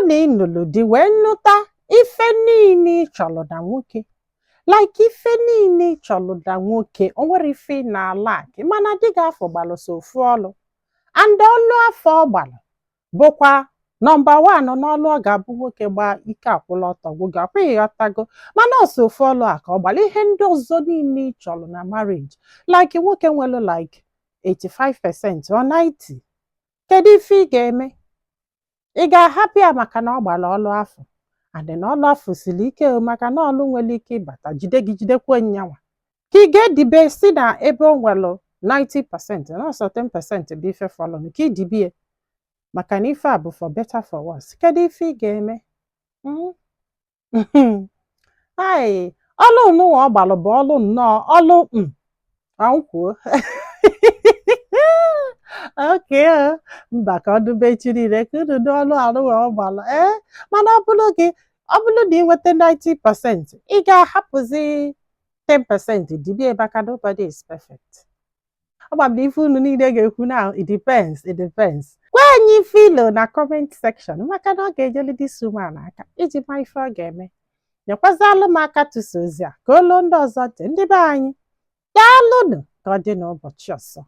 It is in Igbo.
na ị nụrụ di wee nụta ife niile ị chọrọ na nwoke, like ife niile ị chọrọ na nwoke, o nwere ife ị na-alack, mana di gị afọ gbalụso ofu ọlụ, and ọlụ afọ ọ gbalụ bụkwa number one n'ọlụ ọ ga-abụ nwoke gbaa ike akwụla ọtọ gwụ gị ọkwa, ịghọtago? Mana ọsọ ofu ọlụ a ka ọ gbara. Ihe ndị ọzọ niile ị chọrọ na marriage, like nwoke nwere like 85% or 90, kedu ife ị ga-eme? Ị ga-ahapụ ya maka na ọ gbara ọlụ afọ, and na ọlụ afọ siri ike o, maka na ọlụ nwere ike ịbata jide gị, jidekwa nyanwa, ka ị ga-edibe si na ebe o nwere 90% na ọsọ 10% bụ ife fọlụnụ, ka idibie maka na ife a bụ for better for worse? Kedu ife ị ga-eme? Ai, ọlụ nụwa ọ gbalụ bụ ọlụ nnọọ ọlụ kwuo oke mba, ka ọ dube echi niile ka unu dị ọlụ arụwa ọ gbalụ. Ee, mana ọ bụrụ gị, ọ bụrụ na ị nweta 90%, ị ga-ahapụzi 10% dibie, maka nobody is perfect. Agba m na ife unu niile ga-ekwu na it depends, it depends. Gwa anyị ife ilo na comment section, maka na ọ ga-ejelu this woman aka iji ma ife ọ ga-eme. Nyekwazalụ m aka tụsa ozi a ka olu ndị ọzọ dị. Ndị be anyị, daalụnụ. Ka ọ dị n'ụbọchị ọzọ.